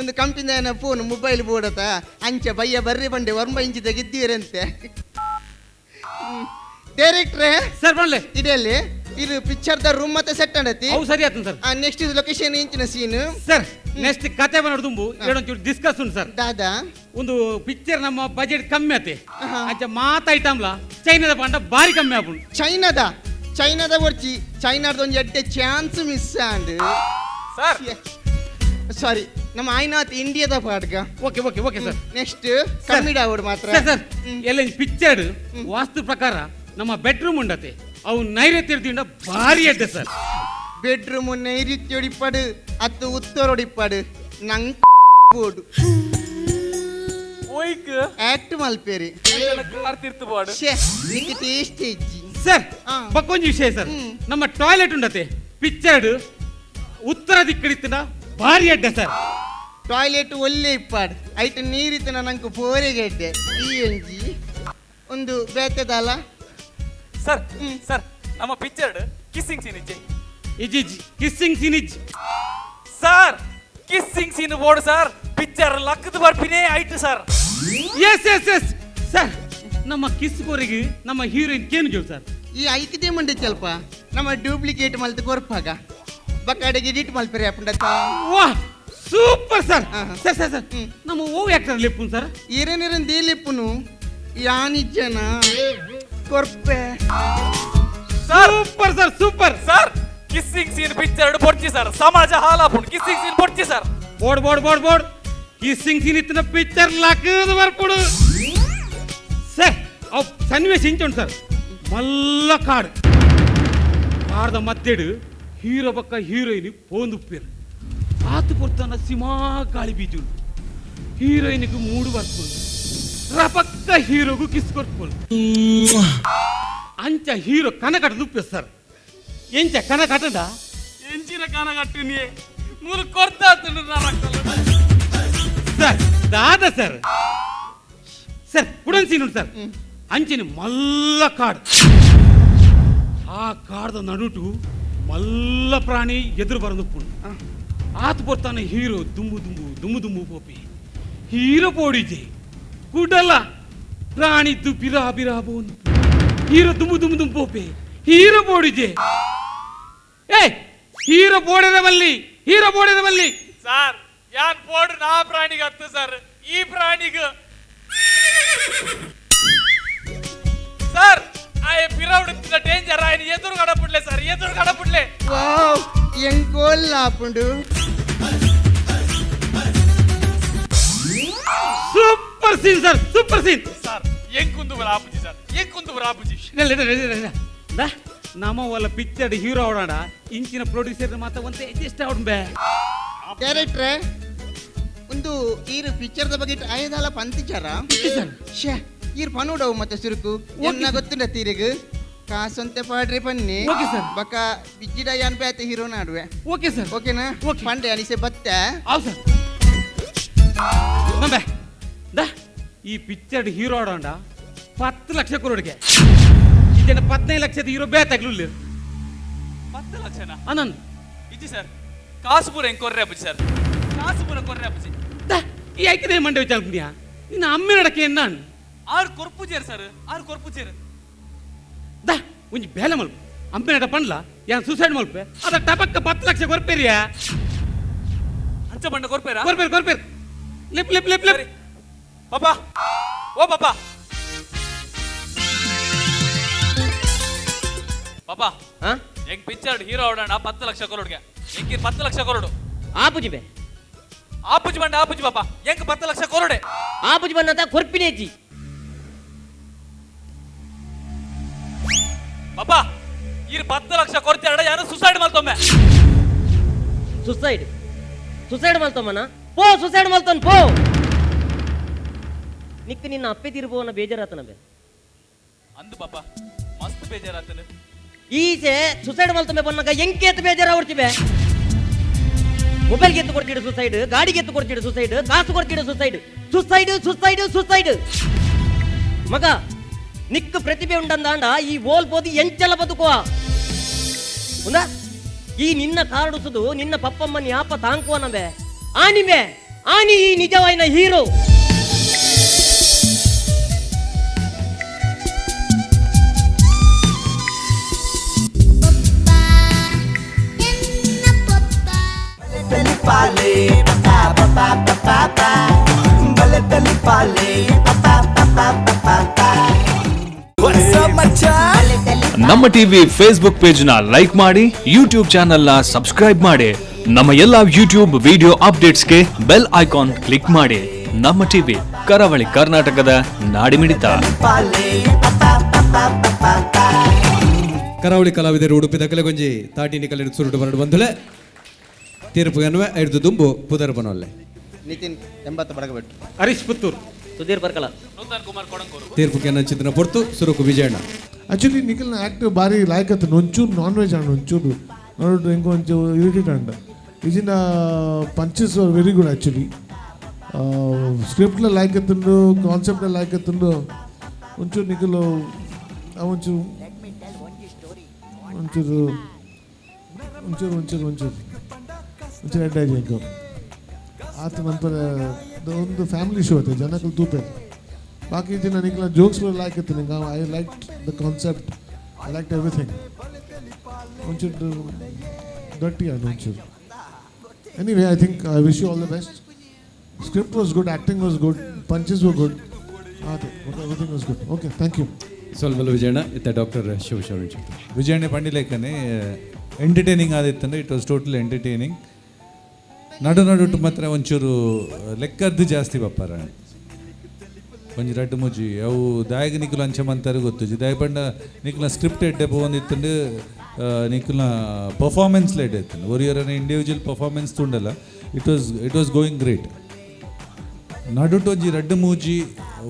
ಒಂದು ಕಂಪನಿನ ಫೋನ್ ಮೊಬೈಲ್ ಬೋಡತ ಅಂಚೆ ಬಯ್ಯ ಬರ್ರಿ ಬಂಡೆ 9 ಇಂಚಿ ತೆಗಿದ್ದೀರಂತೆ. ಡೈರೆಕ್ಟ್ರೇ ಸರ್ ಬನ್ಲೆ. ಇದೆಲ್ಲಿ ಇದು ಪಿಕ್ಚರ್ದ ರೂಮ್ ಮತ್ತೆ ಸೆಟ್ ಅಂಡತಿ. ಅವು ಸರಿ ಆಯ್ತು ಸರ್. ನೆಕ್ಸ್ಟ್ ಇದು ಲೊಕೇಶನ್ ಇಂಚಿನ ಸೀನ್. ಸರ್ ನೆಕ್ಸ್ಟ್ ಕತೆ ಬಂದು ಎರಡೊಂಚೂರು ಡಿಸ್ಕಸ್ ಉಂಟು ಸರ್. ದಾದಾ ಒಂದು ಪಿಕ್ಚರ್ ನಮ್ಮ ಬಜೆಟ್ ಕಮ್ಮಿ ಆತೆ ಅಂಚ ಮಾತ ಐಟಮ್ಲ ಚೈನಾದ ಪಾಂಡ ಬಾರಿ ಕಮ್ಮಿ ಆಪುಂಡು. ಚೈನಾದ ಚೈನಾದ ಒರ್ಚಿ ಚೈನಾದ ಒಂದು ಎಡ್ಡೆ ಚಾನ್ಸ್ ಮಿಸ್ and sir. ಸಾರಿ ನಮ್ಮ ಆಯ್ನಾಥ್ ಇಂಡಿಯಾದ ಪಾಡ್ಗ. Okay okay okay sir. Next ಕಮ್ಮಿಡ ಅವಡು ಮಾತ್ರ. ಸರ್ ಸರ್ ಎಲ್ಲ ಪಿಕ್ಚರ್ ವಾಸ್ತು ಪ್ರಕಾರ ನಮ್ಮ ಬೆಡ್ರೂಮ್ ಉಂಡತೆ ಅವು ನೈಋತ್ಯದಿಂದ ಭಾರಿ ಎಡ್ಡೆ ಸರ್. ಬೆಡ್ರೂಮ್ ನೈಋತ್ಯ ಒಡಿಪಾಡು ಅತ್ತು ಉತ್ತರ ಒಡಿಪಾಡು ನಂಗ್ ಬೋಡು ಓಯ್ಕ್ ಆಕ್ಟ್ ಮಲ್ಪೇರಿ ಕಾರ್ ತಿರ್ತು ಬಾಡು. ಶೇ ನಿಕ್ಕೆ ಟೇಸ್ಟ್ ಇಜ್ಜಿ ಸರ್ ಬಕ್ಕೊಂಜಿ ವಿಷಯ ಸರ್. ನಮ್ಮ ಟಾಯ್ಲೆಟ್ ಉಂಡತೆ ಪಿಕ್ಚರ್ ಉತ್ತರ ದಿಕ್ಕಡಿತ್ತಿನ ಭಾರಿ ಅಡ್ಡೆ ಸರ್. ಟಾಯ್ಲೆಟ್ ಒಳ್ಳೆ ಇಪ್ಪಾಡು ಐಟ್ ನೀರಿತ್ತನ ನಂಗೆ ಪೋರೆಗೆಡ್ಡೆ ಈ ಎಂಜಿ ಒಂದು ಬೇತೆದಲ್ಲ. ಸರ್ ಸರ್ ನಮ್ಮ ಪಿಕ್ಚರ್ ಕಿಸ್ಸಿಂಗ್ ಸೀನ್ ಇಜ್ಜೆ. ಇಜ್ಜಿ ಕಿಸ್ಸಿಂಗ್ ಸೀನ್ ಇಜ್ಜಿ. ಸರ್ ಕಿಸ್ಸಿಂಗ್ ಸೀನ್ ಬೋಡು ಸರ್ ಪಿಕ್ಚರ್ ಲಕ್ಕದ ಬರ್ಪಿನೇ ಆಯ್ತು sir. Yes yes yes sir ನಮ್ಮ ಕಿಸ್ ಕೋರಿಗೆ ನಮ್ಮ ಹೀರೋಯಿನ್ ಕೇನು ಜೋಳು ಸರ್. ಈ ಐಕಿದೆ ಮಂಡೆ ಚಲ್ಪ ನಮ್ಮ ಡೂಪ್ಲಿಕೇಟ್ ಮಲ್ತು ಕೊರ್ಪಾಗ ಬಕ್ಕಾಡೆಗೆ ಎಡಿಟ್ ಮಲ್ಪೆರೆ ಅಪ್ಪಂಡತ್ತ. ವಾಹ್ super sir. Sir sir sir ನಮ್ಮ ಓ ಆಕ್ಟರ್ ಲಿಪ್ಪುನ್ ಸರ್. ಇರನಿರನ್ ದೇಲಿಪ್ಪುನು ಯಾನಿಜ್ಜನ ಕೊರ್ಪೆ. Super sir super sir kissing scene picture ಪೊರ್ಚಿ sir ಸಮಾಜ ಹಾಲಾಪುಂಡು ಕಿಸ್ಸಿಂಗ್ ಸೀನ್ ಪೊರ್ಚಿ ಸರ್. ಬೋಡ್ ಬೋಡ್ ಬೋಡ್ ಬೋಡ್ ಕಿಸ್ಸಿಂಗ್ ಸೀನ್ ಇತ್ತಿನ ಪಿಕ್ಚರ್ ಲಕ್ಕದ ಬರ್ಪುಡು ಸರ್. ಅವು ಸನ್ನಿವೇಶ ಇಂಚುಂಡು ಸರ್. ಮಲ್ಲ ಕಾಡು ಕಾಡ್ದ ಮತ್ತೆಡು ಹೀರೋ ಬಕ್ಕ ಹೀರೋಯಿನ್ ಪೋಂದುಪ್ಪೇರು ಆತು ಪೊರ್ತನ ಸಿಮಾ ಗಾಳಿ ಬೀಜುಂಡು ಹೀರೋಯಿನ್ಗೆ ಮೂಡು ಬರ್ಪುಂಡು ರಪಕ್ಕ ಹೀರೋಗು ಕಿಸ್ ಕೊರ್ಪುಂಡು ಅಂಚ ಹೀರೋ ಕನಕಟ ದುಪ್ಪೆ ಸರ್. ಎಂಚ ಕನಕಟದ ಎಂಚಿನ ಕನಕಟ್ಟು ನೀ ಮೂರು ಕೊರ್ತಾತುಂಡು ನರಕಲ್ಲ. ಸರ್ ದಾದ ಸರ್ ಸರ್ ಕುಡನ್ ಸೀನ್ ಉಂಟು ಸರ್. ಅಂಚಿನ ಮಲ್ಲ ಕಾಡು, ಆ ಕಾಡ್ದ ನಡುಟು ಮಲ್ಲ ಪ್ರಾಣಿ ಎದುರು ಬರಂದುಪ್ಪುಂಡು. ಆತ ಪೊರ್ತಾನೆ ಹೀರೋ ದುಂಬು ದುಂಬು ದುಂಬು ದುಂಬು ಪೋಪಿ ಹೀರೋ ಪೋಡಿಜೆ ಕುಡಲ ಪ್ರಾಣಿದ್ದು ಬಿರಾ ಬಿರಾ ಬೋಂದು ಹೀರೋ ದುಂಬು ದುಂಬು ದುಂಬು ಪೋಪೆ ಹೀರೋ ಪೋಡಿಜೆ. ಏ ಹೀರೋ ಬೋಡೆದ ಮಲ್ಲಿ, ಹೀರೋ ಬೋಡೆದ ಮಲ್ಲಿ. ಸರ್ ಯಾನ್ ಪೋಡು ನಾ ಪ್ರಾಣಿಗೆ ಹತ್ತು ಸರ್, ಈ ಪ್ರಾಣಿಗೆ ಸರ್ ಆಯ ಪಿರೌಡುತ್ತಿನ ಡೇಂಜರ್ ಆಯ್ನ ಎದುರು ಕಡಪುಡ್ಲೆ ಸರ್, ಎದುರು ಕಡಪುಡ್ಲೆ. ವಾವ್ ಎಂಕೋಲ್ ಆಪುಂಡು. Super scene sir, super scene sir. ಎಂಕುಂದು ಆಪುಜಿ sir, ಎಂಕುಂದು ಆಪುಜಿ. ನಮ್ಮ ಒಲ್ಲ ಪಿಕ್ಚರ್ ಹೀರೋ ಅವಡಾಡ ಇಂಚಿನ ಪ್ರೊಡ್ಯೂಸರ್ ಮಾತ ಒಂತೆ ಅಡ್ಜಸ್ಟ್ ಅವಡ್ ಬೇ. ಕ್ಯಾರೆಕ್ಟ್ರೆ ಒಂದು ಈರು ಪಿಕ್ಚರ್ದ ಬಗ್ಗೆ ಆಯದಾಲ ಪಂತಿಚಾರ ಶ್ಯಾ ಈರ್ ಪನುಡವು ಮತ್ತೆ ಸುರುಕು ಎನ್ನ ಗೊತ್ತುಂಡ ತೀರಿಗ್ ಕಾಸಂತೆ ಪಾಡ್ರಿ ಪನ್ನಿ. Okay sir. ಬಕ ಬಿಜ್ಜಿಡ ಯಾನ್ ಬೇತೆ ಹೀರೋ ನಾಡುವೆ. Okay sir. ಓಕೆನಾ? ಓಕೆ. ಪಂಡೆ ಅನಿಸೆ ಬತ್ತೆ. ಆವ್ ಸರ್. ಬಂಬೆ ದಾ ಈ ಪಿಕ್ಚರ್ ಹೀರೋ ಆಡೋಂಡ 10 ಲಕ್ಷ ಕೊರೋಡಿಗೆ ಇದನ್ನ 15 ಲಕ್ಷದ ಹೀರೋ ಬೇತಾಗ್ಲೂ. 10 ಲಕ್ಷನಾ? ಆನಂದ್ ಇಜ್ಜಿ ಸರ್, ಕಾಸು ಪೂರ ಹೆಂಗ್ ಕೊರ್ರೆ ಅಪ್ಪುಜಿ ಸರ್, ಕಾಸು ಪೂರ ಕೊರ್ರೆ ಅಪ್ಪುಜಿ. ದಾ ಈ ಐಕದೇ ಮಂಡೆ ವಿಚಾರ ನಿನ್ನ ಅಮ್ಮೆ ನಡಕೆ ನಾನು ಆರು ಕೊರ್ಪುಜೇರ್ ಸರ್, ಆರು ಕೊರ್ಪುಜೇರ್. ದಾ ಒಂಜಿ ಬೇಲೆ ಮಲ್ಪ ಅಮ್ಮೆ ನಡ ಪಂಡ್ಲ ಯಾನ್ ಸೂಸೈಡ್ ಮಲ್ಪೆ ಅದ ಟಪಕ್ಕ 10 ಲಕ್ಷ ಕೊರ್ಪೇರಿಯಾ. ಅಂಚ ಬಣ್ಣ ಕೊರ್ಪೇರಾ? ಕೊರ್ಪೇರು ಕೊರ್ಪೇರು. Lip lip lip lip. ಪಾಪಾ ಓ ಪಾಪಾ ಪಾಪಾ ಹೆಂಗ್ ಪಿಕ್ಚರ್ ಹೀರೋ ಅವಡೋಣ 10 ಲಕ್ಷ ಕೊರೋಡ್ಗೆ ಹೆಂಗಿ 10 ಲಕ್ಷ ಕೊರೋಡು. ಆಪುಜಿ ಬೇ. ಆಪುಜಿ ಬಂಡ ಆಪುಜಿ ಪಾಪಾ ಹೆಂಗ್ 10 ಲಕ್ಷ ಕೊರೋಡೆ. ಆಪುಜಿ ಬಂದಂತ ಕೊರ್ಪಿನೇಜಿ ಪಾಪಾ ಈರ್ 10 ಲಕ್ಷ ಕೊರ್ತಾಡ ಯಾರು ಸುಸೈಡ್ ಮಲ್ತೊಮ್ಮೆ. ಸುಸೈಡ್ ಸುಸೈಡ್ ಮಲ್ತೊಮ್ಮನ ಪೋ, ಸುಸೈಡ್ ಮಲ್ತೊನ್ ಪೋ. ನಿಕ್ ನಿನ್ನ ಅಪ್ಪೆ ತಿರುಬೋನ ಬೇಜಾರಾತನ ಬೇ. ಅಂದು ಪಾಪಾ ಮಸ್ತ್ ಬೇಜಾರಾತನ. ಈಚೆ ಸುಸೈಡ್ ಮಲ್ತೊಮ್ಮೆ ಬನ್ನಾಗ ಎಂಕೇತ್ ಬೇಜಾರಾವರ್ತಿ ಬೇ. ಮೊಬೈಲ್ಗೆ ಎತ್ತು ಕೊಡ್ತಿಡು ಸುಸೈಡ್, ಗಾಡಿಗೆ ಎತ್ತು ಕೊಡ್ತಿಡು ಸುಸೈಡ್, ಕಾಸು ಕೊಡ್ತಿಡು ಸುಸೈಡ್, ಸುಸೈಡ್ ಸುಸೈಡ್ ಸುಸೈಡ್. ಮಗ ನಿಕ್ ಪ್ರತಿಭೆ ಉಂಡಂದಾಂಡ ಈ ಓಲ್ ಬೋದು ಎಂಚಲ ಬದುಕುವ ಉಂದ. ಈ ನಿನ್ನ ಕಾರಡುಸುದು ನಿನ್ನ ಪಪ್ಪಮ್ಮನ ಯಾಪ ತಾಂಕುವ ನಬೆ ಆನಿಬೆ ಆನಿ ಈ ನಿಜವಾಯಿನ ಹೀರೋ. ನಮ್ಮ ಟಿವಿ ಫೇಸ್ಬುಕ್ ಪೇಜ್ ನ ಲೈಕ್ ಮಾಡಿ, ಯೂಟ್ಯೂಬ್ ಚಾನೆಲ್ ನ ಸಬ್ಸ್ಕ್ರೈಬ್ ಮಾಡಿ, ನಮ್ಮ ಎಲ್ಲಾ ಯೂಟ್ಯೂಬ್ ವಿಡಿಯೋ ಅಪ್ಡೇಟ್ಸ್ಗೆ ಬೆಲ್ ಐಕಾನ್ ಕ್ಲಿಕ್ ಮಾಡಿ. ನಮ್ಮ ಟಿವಿ ಕರಾವಳಿ ಕರ್ನಾಟಕದ ನಾಡಿಮಿಡಿತ. ಕರಾವಳಿ ಕಲಾವಿದರು ಉಡುಪಿದ ಕಲೆಗೊಂಜಿ ತಾಟಿನಿ ಕಲೆ ಸುರುಟು ಬರಡು ಬಂಧುಲೆ ತೀರ್ಪು ಎನ್ನುವೆ ಐದು ದುಂಬು ಪುದರ್ ಬನೊಲ್ಲೆ. ನಿತಿನ್ 80 ಬಡಗಬೆಟ್ಟು. ಹರೀಶ್ ಪುತ್ತೂರು, ಸುಧೀರ್ ಬರ್ಕಲ, ನೂತನ್ ಕುಮಾರ್ ಕೊಡಂಕೂರು. ತೀರ್ಪು ಕೆನಂಚಿನ ಪೊರ್ತು ಸುರುಕು ವಿಜಯಣ್ಣ. ಆಕ್ಚುಲಿ ನಿಖಿಲ್ನ ಆ್ಯಕ್ಟ್ ಭಾರಿ ಲಾಯ್ಕ್ ಆತನು. ಒಂಚೂರು ನಾನ್ ವೆಜ್ ಆಂಡ್ ಒಂಚೂರು ನೋಡು ಹೆಂಗೆ ಒಂಚೂರು ಇರಿಟೇಟ್ ಅಂಡ ಇಜಿನ punches are very good actually. ಸ್ಕ್ರಿಪ್ಟ್ಲ ಲಾಯ್ಕ್ ಎತ್ತುಂಡು, ಕಾನ್ಸೆಪ್ಟ್ಲ ಲಾಯ್ಕ್ ಎತ್ತುಂಡು. ಒಂಚೂರು ನಿಖಿಲ್ ಒಂಚೂರು ಒಂಚೂರು ಒಂಚೂರು ಒಂಚೂರು ಒಂಚೂರು ಒಂಚೂರು ಎಡ್ಡ ಇಂಕ ಆತ ನಂತರ ಒಂದು ಫ್ಯಾಮಿಲಿ ಶೋ ಐತೆ ಜನಕ್ಕಲು ತೂಪೆ. ಬಾಕಿ ದಿನ ನಿಖಿಲ ಜೋಕ್ಸ್ ಲೈಕ್ ಇತ್ತು ನಿಂಗೆ. I like the concept, I like everything. ಒಂಚೂರು ಗಟ್ಟಿ ಅದು ಒಂಚೂರು. Anyway I think I wish you all the best. Script was good, acting was good, punches were good. ಅದೇ everything was good. Okay, thank you. ಸೊಲ್ಮಲ್ ವಿಜಯಣ್ಣ. ಇತ್ತ ಡಾಕ್ಟರ್ ಶಿವಶರಣ್ ವಿಜಯಣ್ಣ ಪಂಡಿಲೇಖನೆ ಎಂಟರ್ಟೈನಿಂಗ್ ಆದಿತ್ತಂದ್ರೆ it was total entertaining. ನಡು ನಡುಟು ಮಾತ್ರ ಒಂಚೂರು ಲೆಕ್ಕದ್ದು ಜಾಸ್ತಿ ಬಪ್ಪಾರ ಒಂಜಿ ರಡ್ಡು ಮುಜಿ ಅವು ದಾಯಗ ನಿಕುಲು ಅಂಚೆ ಮಂತಾರೆ ಗೊತ್ತುಜಿ ದಾಯ ಪಂಡ ನಿಕುಲ ಸ್ಕ್ರಿಪ್ಟ್ ಎಡ್ಡೆ ಪೋವೊಂದಿತ್ತಂಡು ನಿಕುಲ್ನ ಪರ್ಫಾರ್ಮೆನ್ಸ್ ಲೇಟ್ ಇತ್ತು ಒರಿಯರನ ಇಂಡಿವಿಜುವಲ್ ಪರ್ಫಾರ್ಮೆನ್ಸ್ ತುಂಡಲ್ಲ. It was going great. ನಡುಟು ಒಂಜಿ ರಡ್ಡು ಮೂಜಿ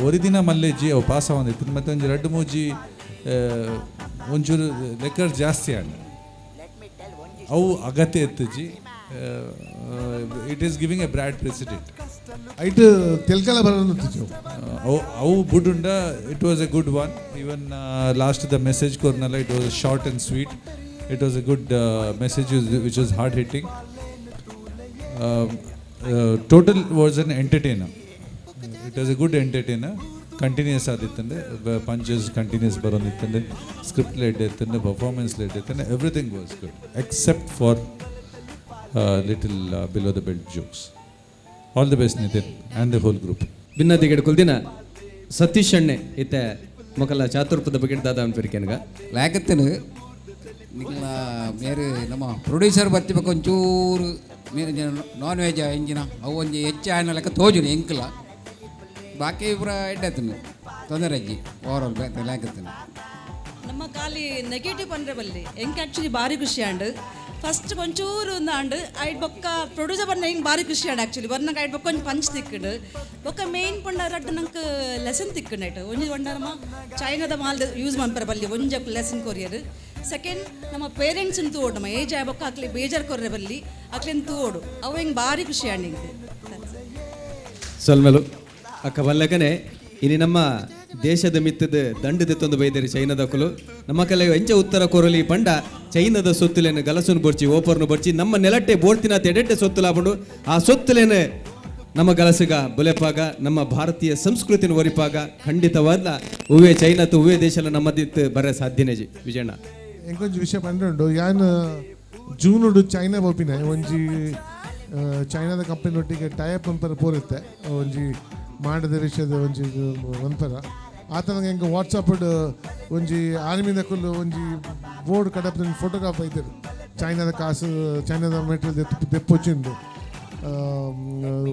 ಒರಿದಿನ ಮಲ್ಲೆಜ್ಜಿ ಅವು ಪಾಸ್ ಆವೊಂದಿತ್ತು ಮತ್ತು ಒಂಜಿ ರಡ್ಡು ಮೂಜಿ ಒಂಚೂರು ಲೆಕ್ಕರ್ ಜಾಸ್ತಿ ಆಂಡ್ ಅವು ಅಗತ್ಯ ಎತ್ತುಜಿ. It is giving a bad precedent. ಐಟ್ ತೆಲ್ಕಲ ಬರೋದು. ಅವು ಬುಡುಂಡ it was a good one. Even last the message ಕೊರ್ನಲ್ಲ, it was short and sweet. It was a good message which was hard hitting. Total was an entertainer. It was a good entertainer. Continuous ಆದಿತ್ತಂಡೆ, punches continuous ಬರೋದಿತ್ತಂಡೆ, script LED ಇತ್ತಂಡೆ, performance LED ಇತ್ತಂಡೆ. Everything was good except for little below the belt jokes. All the best, Nitin and the whole group. ಬಿನ್ನದಿಗೆಡ್ ಕುಲ್ದಿನ Satish ಅಣ್ಣೆ ಇತ್ತೆ ಮೊಕಲ ಚಾತುರ್ಪದ ಬಗ್ಗೆ ದಾದ ಅನ್ಪಿರಿಕೆನ್ಗ. ಲಾಕತ್ತನು ನಿಕ್ಲ ಮೇರೆ ನಮ್ಮ ಪ್ರೊಡ್ಯೂಸರ್ ಬತ್ತಿಬೇಕು ಒಂಚೂರು ಮೇರೆ ನಾನ್ ವೆಜ್ ಇಂಜಿನ ಅವು ಒಂಜಿ ಹೆಚ್ಚು ಆಯ್ನ ಲೆಕ್ಕ ತೋಜುನಿ ಎಂಕಲ. ಬಾಕಿ ಪೂರ ಎಡ್ಡಾತನು, ತೊಂದರೆ ಅಜ್ಜಿ. ಓವರ್ ಆಲ್ ಲಾಕತ್ತನು. ನಮ್ಮ ಖಾಲಿ ನೆಗೆಟಿವ್ ಪಂಡ್ರೆ ಬಲ್ಲಿ ಎಂಕ್ ಆಕ್ಚುಲಿ ಭಾರಿ ಖುಷಿ ಆಂಡ್. ಫಸ್ಟ್ ಒಂಚೂರು ಒಂದು ಆಂಡ್ ಐಟ್ ಬೊಕ್ಕ ಪ್ರೊಡ್ಯೂಸರ್ ಬನ್ನ ಹೆಂಗೆ ಭಾರಿ ಖುಷಿ ಆಂಡ್. ಆಕ್ಚುಲಿ ಬರ್ನಾಗ ಐಟ್ ಬೊಕ್ಕ ಒಂಜಿ ಪಂಚ್ ತಿಕ್ಕಂಡು. ಬೊಕ್ಕ ಮೇನ್ ಪಂಡ ರಡ್ಡ್ ನಂಗೆ ಲೆಸನ್ ತಿಕ್ಕಂಡು. ಐಟ್ ಒಂಜಿ ಪಂಡ ನಮ್ಮ ಚೈನಾದ ಮಾಲ್ ಯೂಸ್ ಮನ್ಪರ ಬಲ್ಲಿ ಒಂಜಿ lesson courier. Second ನಮ್ಮ ಪೇರೆಂಟ್ಸ್ ತೂವೋಡು, ನಮ್ಮ ಏಜ್ ಆಯ್ ಬೊಕ್ಕ ಅಕ್ಲೆ ಬೇಜಾರು ಕೊರ್ರೆ ಬಲ್ಲಿ, ಅಕ್ಲೆನ್ ತೂವೋಡು. ಅವು ಹೆಂಗೆ ಭಾರಿ ಖುಷಿ ಆಂಡ್ ಹಿಂಗೆ. ಸೊಲ್ಮೆಲು ಅಕ್ಕ. ಬಲ್ಲಕನೆ ಇನಿ ನಮ್ಮ ದೇಶದ ಮಿತ್ತದ ದಂಡು ದೆತ್ತೊಂದು ಬೈದೇರಿ ಚೈನಾದಕುಲು. ನಮ್ಮ ಕಲೆ ಎಂಚ ಉತ್ತರ ಕೊರಲಿ ಪಂಡ, ಚೈನಾದ ಸೊತ್ತುಲೇನು ಗಲಸುನು ಬೊರ್ಚಿ, ಓಪರ್ನು ಬೊರ್ಚಿ, ನಮ್ಮ ನೆಲಟ್ಟೆ ಬೋರ್ತಿನ ತೆಡೆಟ್ಟೆ ಸೊತ್ತುಲಾಪುಂಡು. ಆ ಸೊತ್ತುಲೇನು ನಮ್ಮ ಗಲಸುಗ ಬುಲೆಪಾಗ, ನಮ್ಮ ಭಾರತೀಯ ಸಂಸ್ಕೃತಿನ ಒರಿಪಾಗ. ಖಂಡಿತವಾದ ಹೂವೇ ಚೈನಾತು ಹೂವೇ ದೇಶಲ ನಮ್ಮದಿತ್ತು ಬರ ಸಾಧ್ಯನೇಜಿ. ವಿಜಯಣ್ಣ. ಎಂಕೊಂಜಿ ವಿಷಯ ಪಂಡುಂಡು. ಯಾನ್ ಜೂನುಡು ಚೈನಾ ಪೋಪಿನ. ಒಂಜಿ ಚೈನಾದ ಕಂಪನಿ ಒಟ್ಟಿಗೆ ಟೈಅಪ್ ಪಂಪರ ಪೋರಿತ್ತೆ, ಒಂಜಿ ಮಾಡದ ವಿಷಯದ ಒಂಜಿ ಒಂಥರ. ಆತನಗೆ ಎಂಕ್ ವಾಟ್ಸಪ್ ಒಂಜಿ ಆರ್ಮಿದಕುಲು ಒಂಜಿ ಬೋರ್ಡ್ ಕಡಪ್ ಫೋಟೋಗ್ರಾಫ್ ಐತೆರ್. ಚೈನಾದ ಕಾಸು, ಚೈನಾದ ಮೆಟೀರಿಯಲ್ ದೆಪ್ಪು ದೆಪ್ಪೊಚ್ಚಿಂದು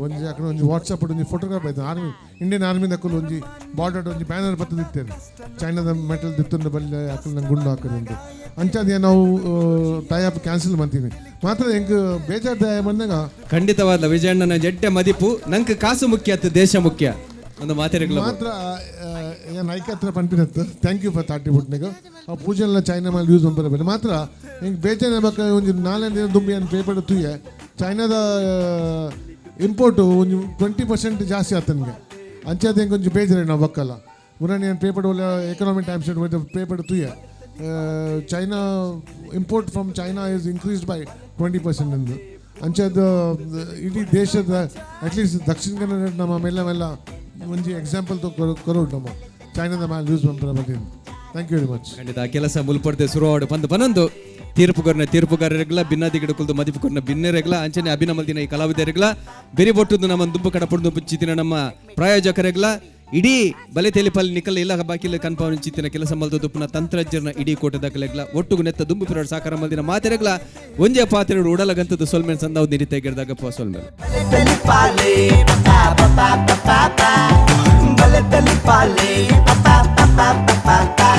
ಒಂಜಿ ಅಕಡೆ ಒಂಜಿ ವಾಟ್ಸಪ್ ಒಂಜಿ ಫೋಟೋಗ್ರಾಫ್ ಐತೆ. ಆರ್ಮಿ, ಇಂಡಿಯನ್ ಆರ್ಮಿದಕುಲು ಒಂಜಿ ಬಾರ್ಡರ್ ಒಂಜಿ ಬ್ಯಾನರ್ ಬತ್ತದಿತ್ತೇನೆ, ಚೈನಾದ ಮೆಟೀರಿಯಲ್ ದಿತ್ತೊಂದು ಬಲ್ಲೆ ಅಕಲ್ ನಂಗೆ ಗುಂಡು ಹಾಕೋದು. ಅಂಚಾದ ನಾವು ಟೈಅಪ್ ಕ್ಯಾನ್ಸಲ್ ಮಾಡ್ತೀನಿ. ಮಾತ್ರ ಎಂಕ್ ಬೇಜಾರ್ ಬಂದಾಗ ಖಂಡಿತವಾದ ವಿಜಯಣ್ಣನ ಜಡ್ಡೆ ಮದಿಪು. ನಂಗೆ ಕಾಸು ಮುಖ್ಯ ಅತ್ತು, ದೇಶ ಮುಖ್ಯ ಒಂದು ಮಾತಿರಗ್ಲ. ಮಾತ್ರ ಏನು ಐಕತ್ರ ಪನ್ಪಿನತ್ತು. Thank you for ತಾಟಿ ಬುಟ್ನಿಗೆ. ಆ ಪೂಜೆಲ್ಲ ಚೈನಾ ಮೇಲೆ ಯೂಸ್ ಮಂಪರ ಮಾತ್ರ ಹಿಂಗೆ ಬೇಜಾರು ಬೇಕು. ಒಂಜಿ ನಾಲ್ಕು ದಿನ ದುಂಬಿ ಏನು ಪೇಪರ್ ತೂಯೆ, ಚೈನಾದ ಇಂಪೋರ್ಟು ಒಂಜಿ 20% ಜಾಸ್ತಿ ಆಯ್ತು ನನಗೆ. ಅಂಚಾದ ಹೆಂಗೆ ಒಂಜಿ ಬೇಜಾರು ನಾವು ಬಕ್ಕಲ್ಲ. ಮುರಾಣಿ ಏನು ಪೇಪರ್ ಒಳ್ಳೆ economic times paper ತೂಯೆ, China import from China is increased by 20% ಎಂದು. ಅಂಚಾದ ಇಡೀ ದೇಶದ, ಅಟ್ಲೀಸ್ಟ್ ದಕ್ಷಿಣ ಕನ್ನಡ ನಮ್ಮ ಮೆಲ್ಲ ಮೆಲ್ಲ ಒಂಜಿ ಎಕ್ಸಾಂಪಲ್ ಕೊರೋಡ್ ನಮ್ಮ ಚೈನಾದ ಮೇಲೆ ಯೂಸ್ ಮಂಪರ ಬಗ್ಗೆ. Thank you very much. ಖಂಡಿತ ಆ ಕೆಲಸ ಮುಲ್ಪಡ್ದೆ ಸುರುವಾಡು ಬಂದು ಬನೊಂದು ತೀರ್ಪುಗಾರನ ತೀರ್ಪುಗಾರರಿಗ್ಲ, ಭಿನ್ನಾದಿ ಗಿಡಕುಲ್ದು ಮದಿಪುಕೊರ್ನ ಬಿನ್ನೆರೆಗ್ಲ, ಅಂಚನೆ ಅಭಿನಮಲ್ದಿನ ಈ ಕಲಾವಿದರಿಗ್ಲ, ಬೆರಿ ಬೊಟ್ಟುದು ನಮ್ಮ ದುಂಬು ಕಡಪುಡ್ದು ಚಿತ್ತಿನ ನಮ್ಮ ಪ್ರಾಯೋಜಕರಿಗ್ಲ, ಇಡೀ ಬಲೆ ತೆಲಿಪಲ್ಲಿ ನಿಕಲ್ ಇಲ್ಲ ಬಾಕಿಲ್ ಕನ್ಪಾವನ ಚಿತ್ತಿನ ಕೆಲಸ ಮಲ್ದ ದುಪ್ಪುನ ತಂತ್ರಜ್ಞರನ ಇಡೀ ಕೋಟೆದಾಕಲೆಗ್ಲ, ಒಟ್ಟುಗು ನೆತ್ತ ದುಂಬು ಪಿರೋಡ್ ಸಾಕಾರ ಮಲ್ದಿನ ಮಾತೆರೆಗ್ಲ ಒಂಜೆ ಪಾತ್ರೆ ಉಡಲಗಂತದ್ದು ಸೊಲ್ಮೇಲ್ ಸಂದಾವ್ ನಿರಿತೆಗಿರ್ದಾಗಪ್ಪ ಸೊಲ್ಮೇಲ್. Pale pa pa pa pa pa ಬಲೆ ಪಾಲೆ pa pa pa pa pa.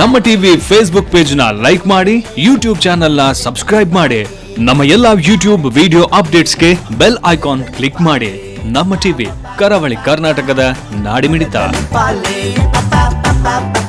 ನಮ್ಮ TV Facebook page ನ ಲೈಕ್ ಮಾಡಿ, ಯೂಟ್ಯೂಬ್ ಚಾನೆಲ್ ನ ಸಬ್ಸ್ಕ್ರೈಬ್ ಮಾಡಿ, ನಮ್ಮ ಎಲ್ಲಾ ಯೂಟ್ಯೂಬ್ ವಿಡಿಯೋ ಅಪ್ಡೇಟ್ಸ್ಗೆ bell icon click ಮಾಡಿ. ನಮ್ಮ ಟಿವಿ, ಕರಾವಳಿ ಕರ್ನಾಟಕದ ನಾಡಿಮಿಡಿತ. ಪಾಲೆ pa pa pa pa.